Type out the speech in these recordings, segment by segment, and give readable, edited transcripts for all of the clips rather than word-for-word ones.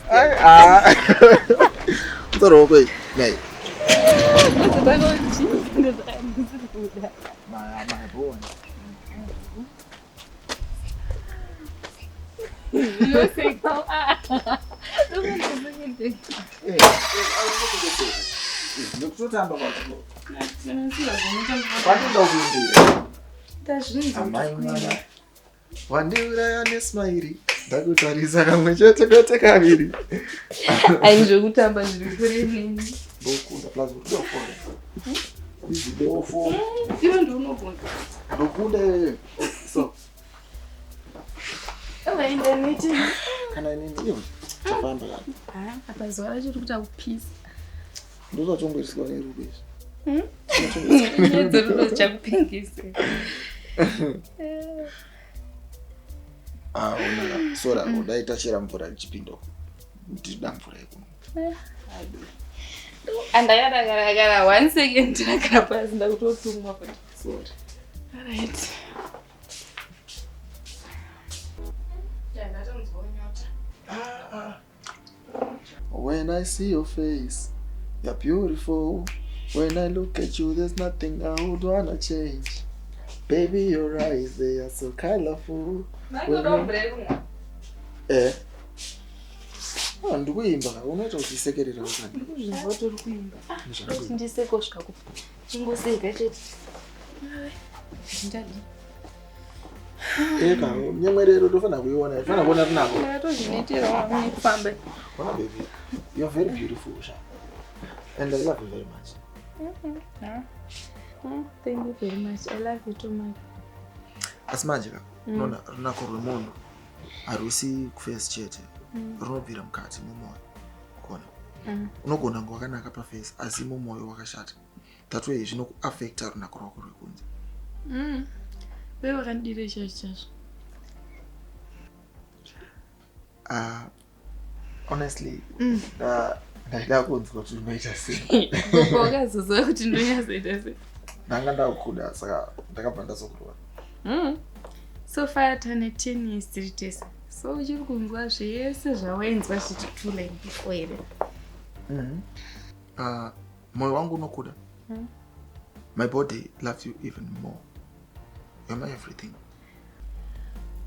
Ah. Musoro wako iyi. Nei. Maya, maya, bone. Ndokutotamba kwacho. Kwatoda kuimbira. Amai mwana. Wandiuraya nesmairi. Ndakutarisa kamwe chete kwete kaviri. Ai zvekutamba zviri kure neni. Ndokunda plus ndokunda. Izi dofo. Iwe ndiunogona. Ndokunda iwewe. So. Vaenda neti. Kana inini iwe. Chafamba kana. Ah, apa zuva racho riri kuita kupisa. Ndozvatongoiswa nerudo izvi. Hmm? Nyaya dzerudo dzichakupengisa. Ah, ona sora dai tachera mvura ichipinda uko. Ndida mvura yekuno. Andakadakarakara one second ndakagara pasi ndakutotumwa kuti sorry. Alright. When I see your face, you're beautiful. When I look at you, there's nothing I would wanna change. Baby, your eyes, they are so colorful. Eh. Ah, ndikuimba ka unoita uchisekerera ukani. Ndikuzvinzwa kuti uri kuimba. Kuti ndiseko kusvika kupi. Chingoseka chete. Ndadii? Eka, nyemwerero tofanira kuiona, tofanira kuona rinako. Ndakatozvinetera nekufamba. Ona baby, you're very beautiful, Sha. And I love you very much. Thank you very much. I love you too much. Asi manje ka, unoona runako rwemunhu harusi kuface chete, runobvira mukati mumwoyo. Kuona. Unogona kunge wakanaka paface asi mumwoyo wakashata. That way zvinokuaffecta runako rwako rwekunze. Ve vakandidire chaizvo chaizvo. Ah, honestly, ndaida kunzwa kuti unoita sei. Gogo wakazoziva kuti ndonyatsoita sei. Ndanga ndakuda saka ndakabva ndazokurova. So far tane 10 years tiri tese. So uchiri kunzwa zvese zvawainzwa zviti two line before here. Ah, moyo wangu unokuda. My body loves you even more. You're my everything.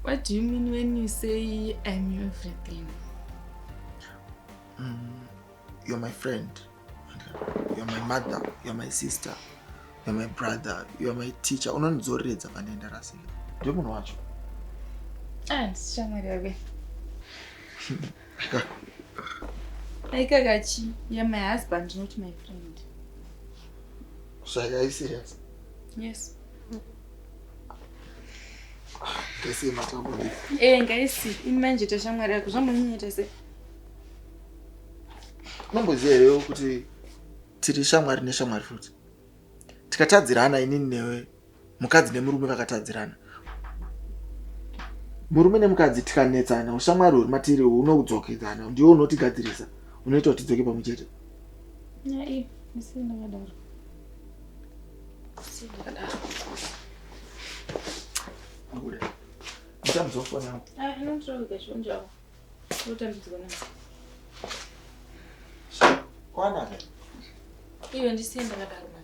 What do you mean when you say I'm your everything? You're my friend. You're my mother. You're my sister. You're my brother. You're my teacher. Unondidzoreredza pandaenda rasika. Ndiwe munhu wacho. Ah, ndisishamwari yako. Aikakachi, you're my husband, not my friend. Saka, are you serious? Yes. Ngaisiye matambo. Eh, ngaisi, ini manje tashamwari yako, zvambonyanyita sei? Unomboziva here kuti tiri shamwari neshamwari futi. Tikatadzirana inini newe, mukadzi nemurume vakatadzirana. Murume nemukadzi tikanetsana, ushamwari huri matiri hunodzokedzana, ndiwo unotigadzirisa, unoita kuti tidzoke pamwe chete. Nyaya ndisiye ndakadaro. Ndisiye ndakadaro. Nokuda. Nditambudzwa foni yangu. Ah, inotora chionjo chako. Unotambudzwa nazo. Kwanaka. Iwe ndisiye ndakadaro manje.